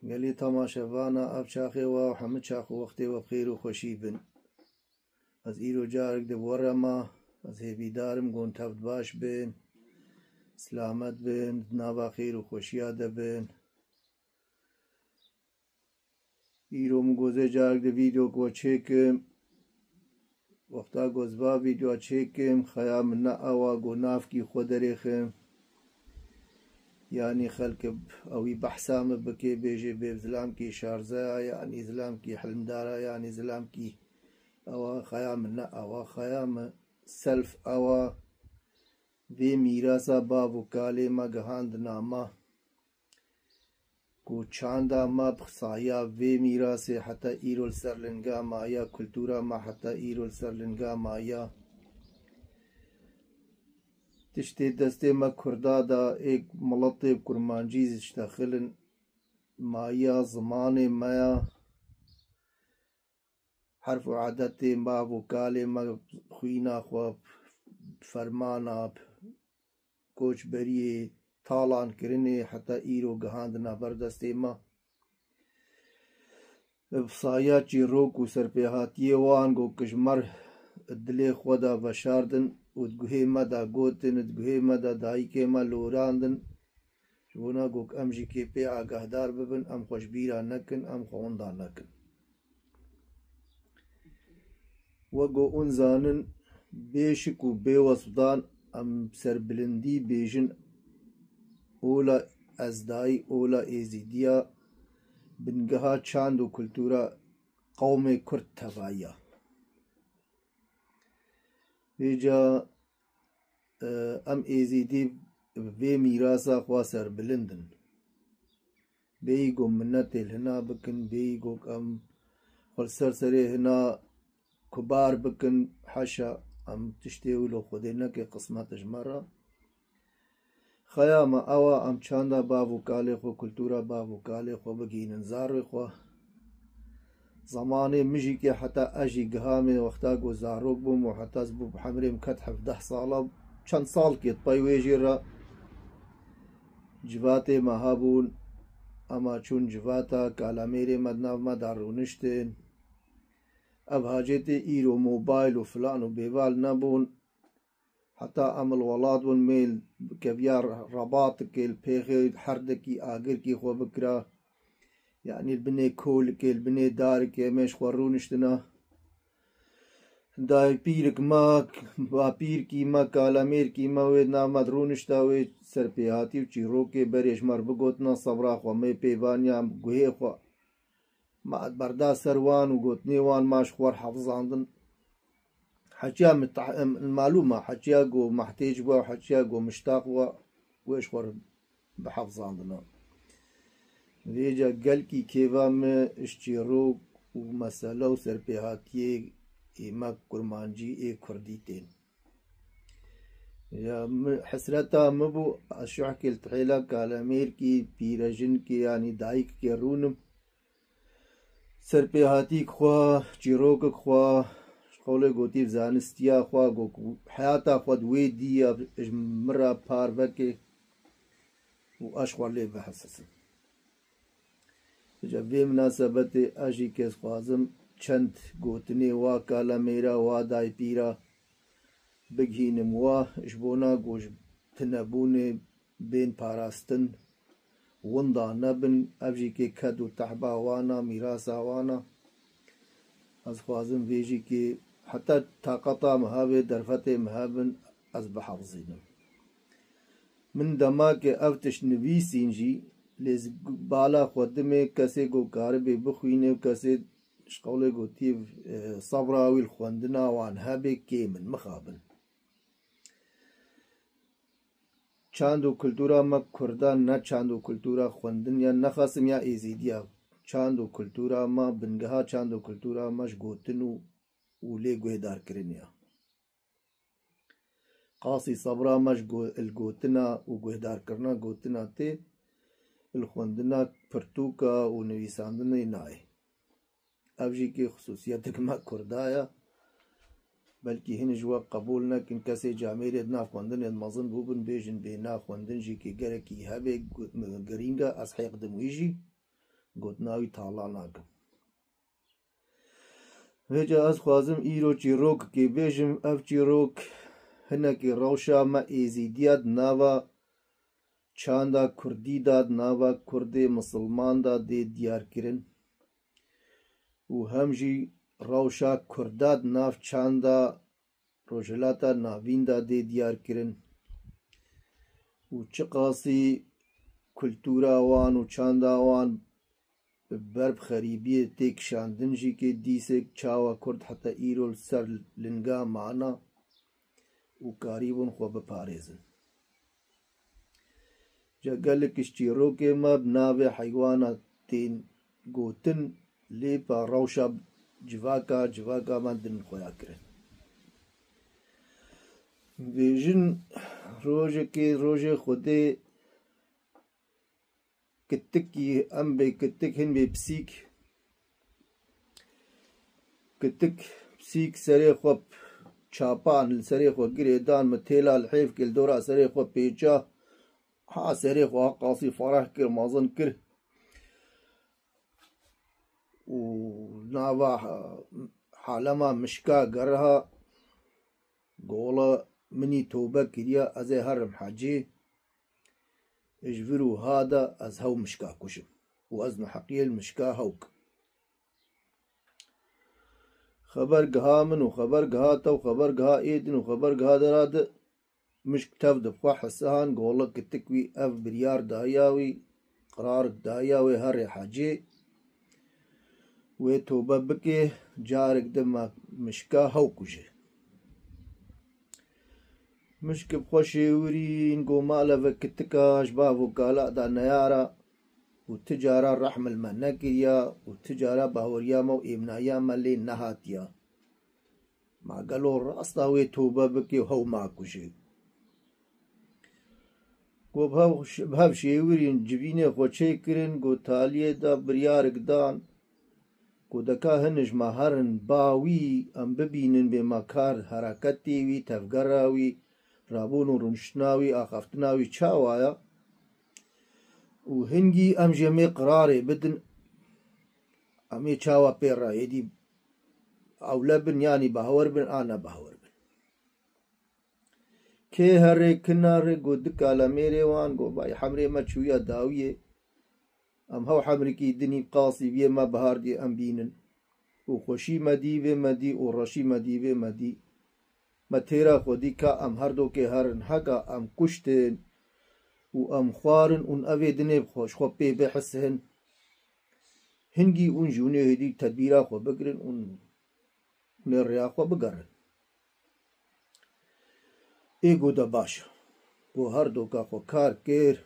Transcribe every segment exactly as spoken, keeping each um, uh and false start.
Gelî temaşevana ev çaxê we û hemû çax û wextê we bi xêr û xweşî bin. Ez îro carek di we re me, ez hêvîdar im gon tev baş bin, silamet bin, di nava xêr û xweşiya de bin. Îro min gozê carek di vîdeok we çêkim. Wexta ku ez va vîdeo çêkim, xeya min ne ewa ku navkî xwe derêxim. Yanî xelk ewî behsa min bike, bêje bê zilamkî şarzeya, yanî zilamkî hilmdara, yanî zilamkî ewa, xeya min ne ewa. Xeya min self ewa vê mîrasa bav û kalê me gihandina me. Ku çanda me bi saya vê mîrasê heta îro li ser linga me ya, kultura me heta îro li ser linga me ya. Tiştê destê me Kurda da, ê miletê bi kurmancî zî diştexilin, maya zimanê me ya. Herf û edetê me, vokalê me, xwîna xwe, fermana, koçberiyê, talan kirinê heta îro gihandina ber destê me. Bi saya çîrok û serpêhatiyê wan ku ji me re dilê xwe de veşardin û di guhê me de gotin, di guhê me de dayikê me lorandin. Ji bona ku em jî kê pê agahdar bibin, em xwe ji bîra nekin, em xwe winda nekin. Wek ku hûn zanin, bê şik û bê wesfdan em serbilindî bêjin, ola ezdayî, ola êzîdiya, bingeha çand û kultura qewmê Kurd tevaya. Vêca, e, em êzîdî vê mîrasa xwe serbilind in. Bêyî ku minetê li hina bikin, bêyî ku em xwe li ser serê hina kubar bikin, heşa, em tiştê wilo Xwedê neke qismet ji me re. Xeya me ewa em çanda bav û kalê xwe, kultura bav û kalê xwe bigihînin zarê xwe. Zemanê min jî ke heta ez jî gihamê wexta ku zarok bûm û heta ez bû bi hemrê min ket hevdeh sala, çend sal kê di pey wê jî re civatê me hebûn, ema çûn civata, kalemêrê me di nav me de rûniştin. Ev hacetê îro mobayl û filan û bêval nebûn. Heta em li welat bûn, me keviya rebatikê li pêxê herdekî agirkî xwe bikira. Yanî li binê kolikê, li binê darikê em ê ji xwe rûniştina. Dayikpîrik me, bapîrkî me, kalemêrkî me wê di nav me de rûnişta, wê serpêhatî û çîrokê berê ji me re bigotina, sebra xwe me pê vaniya, guhê xwe me berda ser wan û gotinê wan me ji xwe re hefzandin. Heçiya mitah-, em, malûm e, heçiya ku mehtêc bû, heçiya ku miştaq bû, wê ji xwe re bihefzandina. Vêca gelkî kêva me ji çîrok û mesele û serpêhatiyê ê me kurmancî ê kurdî tên. Ya mi, hesreta min bû, ez şuhkê li tihêla kalemêrkî, pîrejinkê, yanî dayikê rûnim. Serpêhatîk xwe, çîrokik xwe, ji qewlê gotî zanistiya xwe, got ku heyata xwe di wê dî ya ji min re parveke û ez ji xwe lê bihesesim. Ji vê minasebetê ez jî kes xwazim çend gotinê wa kalemêra wa daypîra bigihînim wa ji bona ku ji tinebûnê bên parastin, winda nebin, ev jî kê ked û tehba wan a, mîrasa wan a. Ez xwazim vê jî kê heta taqeta min hebe, derfetê min hebin, ez bihefzînim. Min dema ke ev tişt nivîsîn jî, lê ez bala xwe dimê kesê ku karibê bixwînê û kesê ji qewlê gotî, e, sebra wî li xwendina wan hebe kêm in, mixabin. Çand û kultura me kurdan ne çand û kultura xwendin ya nexasim ya êzîdiya. Çand û kultura me, bingeha çand û kultura me ji gotin û, û lê guhdarkirinê ya. Qasî sebra me ji go-, li gotina û guhdarkirina gotina tê, li xwendina pirtûka û nivîsandinê nayê. Ev jî kê xisûsiyetek me kurda ye. Belkî hin ji we qebûl nekin, kesê camêrê di nav xwendinê de mezin bûbin, bêjin bê na xwendin jî kê gerekî hebe, gu-, girîng e, ez hêq dim wî jî. gotina wî tala nakim. Vêca ez xwazim îro çîrokekê bêjim, ev çîrok hinekî rewşa me êzîdiya di nava çanda kurdî de, di nava kurdê misilman de dê diyarkirin û hem jî rewşa kurda di nav çanda Rojhilata Navîn de dê diyarkirin û çiqasî kultura wan û çanda wan bi ber bi xerîbiyê tê kişandin jî kê dîsek çawa kurd heta îro li ser linga mana û karîbûn xwe biparêzin. Ca gelek ji çîrokê me bi navê heywana tên gotin, lê pa rewşa civaka, civaka me din xuya kirin. Bêjin rojekê, rojê Xwedê kitikî, em bê kitik, hin bê pisîk. Kitik, pisîk serê xwe çapan, li serê xwe girê dan, min têla li hêvkê li dora serê xwe pêça, ha serê xwe ha qasî fereh kir, mezin kir û nava ha-, halema mişka geriha, gola minî tobe kiriya, ez ê herim hecê, ji vir û ha de ez hew mişka kujim û ez niheqiyê li mişka hew kim. Xeber giha min û xeber giha te û xeber giha ê din û xeber giha dera di, mişk tev di bi xwe hesihan, gola kitik wî ev biryar dahiya wî, qirarik dahiya wê herê hecê, wê tobe bike, carek di me mişka hew kuje. Mişk bi xwe şêwirîn, go male ve kitika ji bav û kala da neyara û ti cara rehm li me nekiriya û ti cara bahweriya me û êmnayiya me lê nehatiya. Ma gelo rasta wê tobe bike û hew ma kuje? Ku bi hev, bi hev şêwirîn civînê xwe çêkirin, ku taliyê de biryarek dan, ku deka hin ji me herin ba wî, em bibînin bê me kar hereketê wî, tevgera wî, rabûn û rûniştina wî, axaftina wî çawa ye? Û hingî em jê mê qirarê bidin, em ê çawa pê re êdî ewle bin, yanî bawer bin, a ne bawer bin. Kê herê, ki nerê, got, dikala mêrê wan, got, vay, hemrê me çûya dawiyê. Em hew hemrikî dinî qasî viyê me bihardiye em bînin. Û xweşî me dî, vê me dî, û reşî me dî, vê me dî. Me têra xwe dî ka em her dokê herin, heka em kuştin û em xwarin û evê dinê xwe, ji xwe pê bihisin. Hingî ûn jî ûnê hêdî tedbîra xwe bigirin ûn nê rêya xwe bigerin. Ê go de baş e. Go her doka xwe kar kir.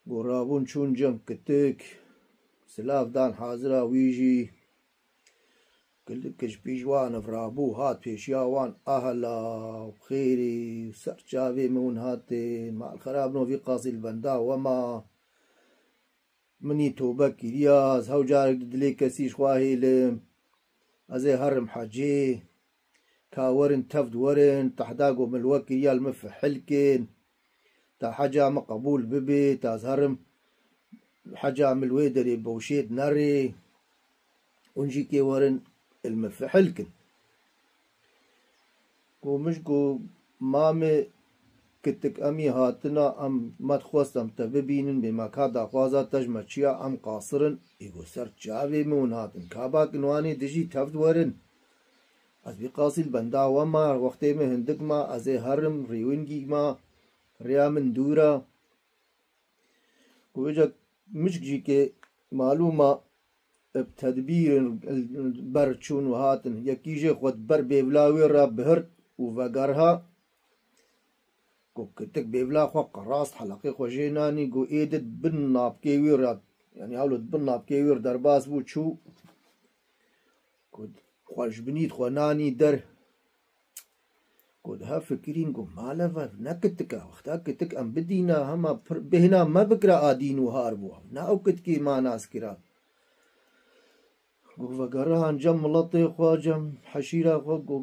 Go rabûn çûn cem kitik. Silav dan hazira wî jî. Kilik ji pîş wan ev rabû hat pêşiya wan. Ahla, xêrê, ser çavê min hûn hatin. Mal xerab no vî qasî li benda we ma. Minî tobe kiriya, ez hew carek di dilê kesî ji xwe hêlim. Ez ê herim hecê. Ka werin tevd werin, tehda ku min li we kiriya li min fihil kin. Ta heca min qebûl bibe, ta ez herim heca min li wê derê bewşêt nerê. Hûn jî kê werin li min fihil kin. Ku min ji ku mamê kitik em î hatina, em me dixwest em te bibînin, bê me ka daxwaza te ji me çiya, em qasir in. Ê ku ser çavê min hûn hatin. Ka bakin wanê dijî tevd werin. Ez vî qasî li benda we ma, wextê min hindik ma, ez ê herim, rêwingî ma, rêya min dûr e. Ku vêca mişk jî kê malûm e, bi tedbîrin ber çûn û hatin. Yekî jê xwe di ber bêvla wê re bihirt û vegerha. Ku kitik bêvla xwe qe rast heleqê xwe jê nanî, ku ê di bin napkê wî re, yanî hewlo di bin napkê wî re derbas bû, çû. Ku xwe ji binî xwe nanî der. Ku diha fikirîn ku male ve ne kitika, wexta kitik em bidîna hema pir bêhna me bikira a dîn û har bû. Ne ew kitikî ma nas kira. Ku vegerihan cem miletê xwe, cem heşîra xwe, ku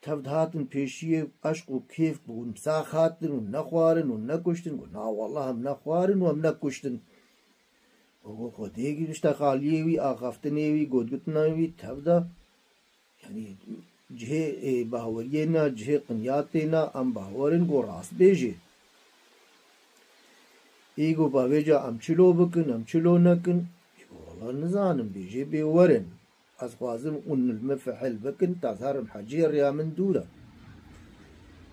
tev dihatin pêşiyê eşq û kêf bûn, sax hatin û nexwarin û nekuştin. Ku na wallah em nexwarin û em nekuştin. Û go Xwedê gihişte xaliyê wî, axaftinê wî, gotgutina wî tev de. Yanî cihê, ê, baweriyê ne, cihê qinyatê ne, em bawer in go rast bêjê. Ê go bavêca em çilo bikin, em çilo nekin. Ê go wela nizanim, bêjê bê werin. Ez xwazim û li min fihil bikin, ta ez herim heciyê rêya min dûr e.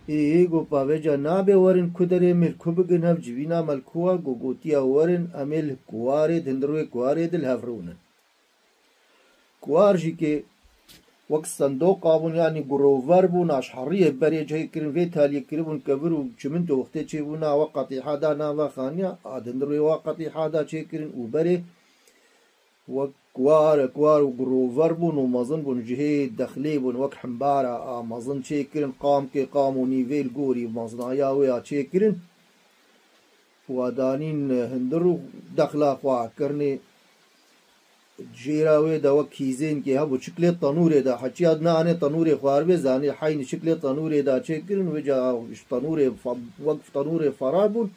Ê, ê go pavêca nabê werin ku derê mêl ku bigin hev civîna me li ku e, go gotiya werin, em ê li kuwarê, di hundirê kuwarê de li hev rûnin. Kuwar jî kê wek sendoqa bûn, yanî gurover bûn, a ji heriyê berê cihê kirin, vê taliyê kiribûn kevir û çimento wextê çêbûna we qetîha da nava xaniya, a di hundirê we qetîha da çêkirin û berê wek kuwar, kuwar û gurover bûn û mezin bûn, cihê dexlê bûn, wek himbara a mezin çêkirin, qamkê qam û nîvê li gorî mezinaya wê ya çêkirin. Wa danîn hundir û dexla xwe kirinê. Jêra wê de wek kîzênkê hebû, çiklê tenûrê de, heçiya nanê tenûrê xwaribê, zanê heynî çiklê tenûrê de çêkirin, wê ca ji tenûrê fe-, wek tenûrê ferah bûn,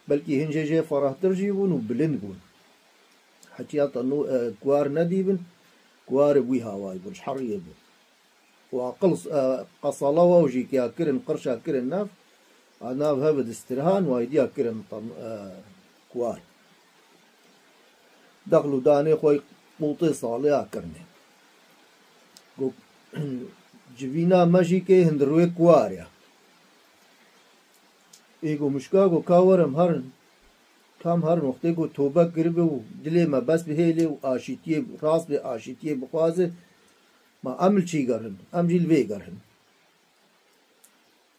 belkî hin jê jê ferahtir jî bûn û bilind bûn. Heçiya tenû-, e, kuwar nedîbin, kuwar bi wî hawayî bûn, ji heriyê bûn. Û aqil, e, qesala we jî kiya kirin, qirşa kirin nav, a nav hev distirhan, waydiya kirin tam, e, kuwar. Dexl û danê xwe qûtê salê a kirine. Go, civîna me jî kê hundirwê kuwar ya. Ê go mişka go ka werim herin. Kam herin wextê go tobe kiribe û dilê me bes bihêlê û aşîtiyê, rast bê aşîtiyê bixwaze, ma em li çî gerhin, em jî li vê gerhin.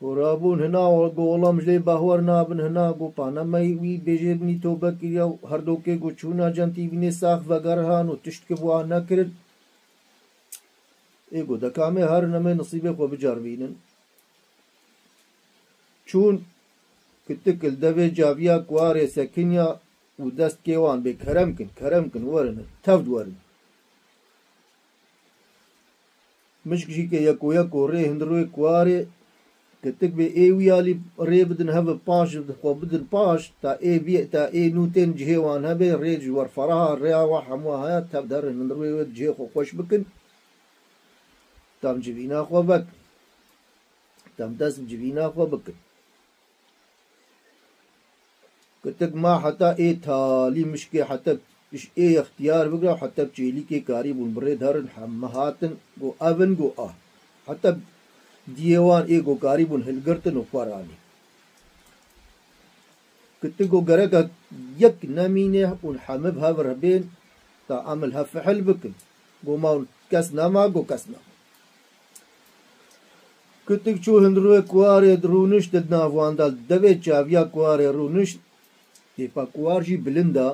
Go rabûn hina, go wela em ji lê bahwer nabin, hina go pane me wî bêjê binî tobe kiriya û her dokê go çûna cem tîvînê sax vegerihan û tişt ki bi wan nekirin. Ê go de kamê herin em ê nisîbê xwe biceribînin. Çûn kitik li devê caviya kuwarê sekiniya û dest kê wan bê kerem kin, kerem kin, werin, tevd werin. Mişk jî ke yeko yeko rê hundirwê kuwarê, kitik bê ê wî alî rê bidin hev paş, xwe bidin paş, ta ê vî, ta ê nû tên cihê wan hebe, rê ji wer feraha, rêya wa hemû haya, tev derin hundirwê wê cihê xwe xweş bikin. Tam civîna xwe vek. Tam dest bi civîna xwe bikin. Kitik ma heta ê talî mişkê heta ji ê extiyar bigre, heta çêlîkê karîbûn bi rê derin, heme hatin, go ev in, go a. Heta diyê wan ê go karîbûn hilgirtin û xwe ranî. Kitik go gereka yek nemîne û heme bi hev re bên, ta em li hev fihil bikin. Go ma kes nema, go kes nema. Kitik çû hundirwê kuwarê rûnişt di nav wan de, devê çaviya kuwarê rûnişt, têpa kuwar jî bilind e.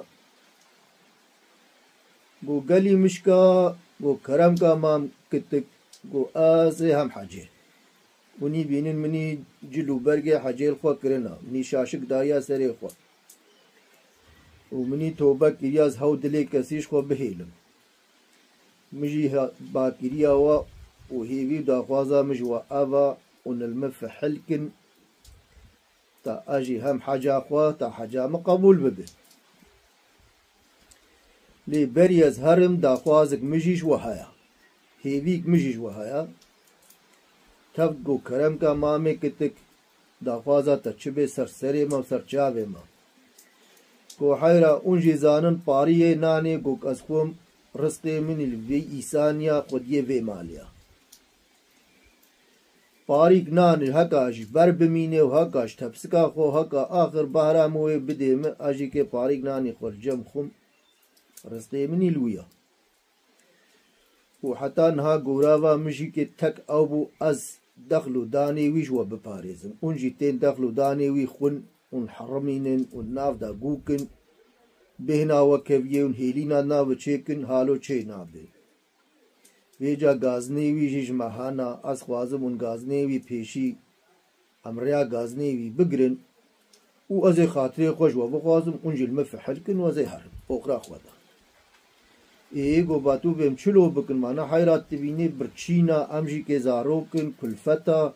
Go gelî mişka, go keremka mam kitik, go ez ê hem hecê. Hûnî bînin minî cil û bergê hecê li xwe kirina, minî şaşik daye serê xwe. Û minî tobe kiriya ez hew dilê kesî ji xwe bihêlim. Min jî he-, bakiriya we û hêvî û daxwaza min ji we ev e û nil min fihil kin, ta ez jî hem heca xwe, ta heca min qebûl bibe. Lê berî ez herim, daxwazek min jî ji we heye. Hêvîk min jî ji we heye. Tev go keremka mamê kitik, daxwaza te çi bê ser serê me û ser çavê me. Go heyra, hûn jî zanin pariyê nanê go ez xwim, rizqê min li vê îsaniya xwediyê vê malê ya. Parîk nan heka ji ber bimîne û heka ji tepsika xwe, heka axir behra min wê bidê min, ez jî kê parîk nanê xwe li cem xwim, rizqê min î li wî ya. Û heta niha gorava min jî kê tek ew bû, ez dexl û danê wî ji we biparêzim. Hûn jî tên dexl û danê wî xwin, hûn herimînin, hûn nav de gûkin, bêhna we keviyê, hûn hêlîna nave çêkin, halo çê nabe. Vêca gazinê wî jî ji me hana, ez xwazim hûn gazinê wî pêşî, em rêya gazinê wî bigirin û ez ê xatirê xwe ji we bixwazim, hûn jî li min fihil kin û ez ê herim oxira xwe de. Ê, go batû bêm çilo bikin, ma ne heyra dibînê birçîna, em jî kê zarok in, kulfeta,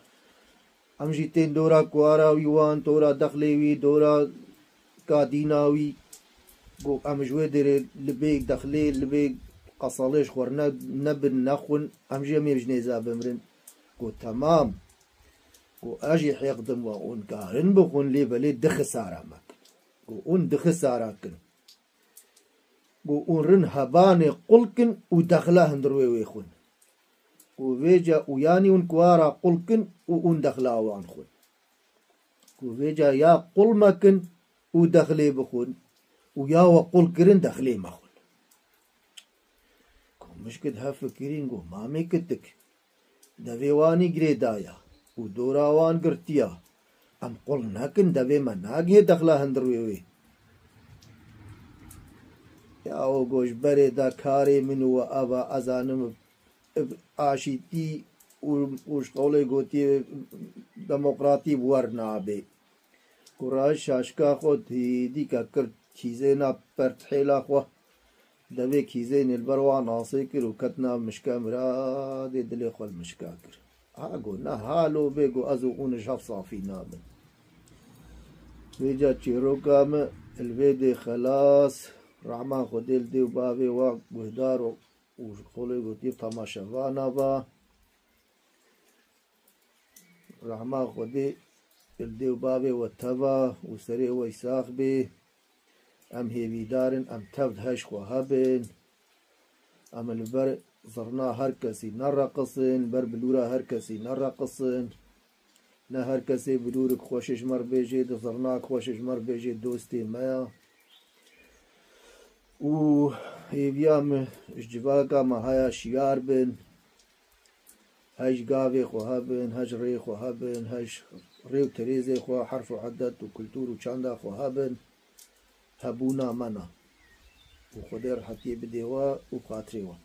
em jî tên dora kuwara wî wan, dora dexlê wî, dora kadîna wî. Got, em ji wê derê li bê dexlê, li bê qesalê ji xwe ne, nebin, nexwin, em jî em ê ji nêza bimirin. Got, temam. Got, ez jî heq dim we hûn karin bixwin, lê belê di xisara me kin. Got, hûn di xisara kin. Got, hûn rin hebanê qul kin û dexla hundir wê wê xwin. Got, vêca û yanî hûn kuwara qul kin û hûn dexla wan xwin. Got, vêca ya qul mekin û dexlê bixwin û ya we qul kirin dexlê mexwin. Got, mişkit hev fikirîn, got, mamê kitik. Devê wanî girêdaya û dora wan girtiya. Em qul nekin, devê me nagihê dexla hundir wê wê. Ya o got, ji berê de karê min û we ava, ez zanim aşîtî û, û ji qewlê gotiye demokratî bi wer nabê. Ku raj şaşka xwe dî-, dîka kir kîzêna pertihêla xwe. Devê kîzênê li ber wan asê kir û ket nav mişka miradê dilê xwe li mişka kir. Ha got, ne halo bê, got, ez û hûn ji hev safî nabin. Vêca çîroka min li vê dê xelas, rehma Xwedê li dê û bavê wa guhdar û, û ji qolê gotiye temaşevana va. Rehma Xwedê li dê û bavê we teva û serê we sax bê. Em hêvîdar in, em tev di heş xwe hebin. Em li ber zirna her kesî nereqisin, li ber bilûra her kesî nereqisin. Ne her kesê bilûrik xweş ji me re bêjê, di zirnak xweş ji me re bêjê, dostê me ya. Û hêviya min ji civaka me haya şiyar bin, hej gavê xwe hebin, hej rê xwe hebin, hej rê û terêzê xwe, herf û edet û kultur û çanda xwe hebin, hebûna me ne. Û Xwedê rehetiyê bidê we û xatirê we.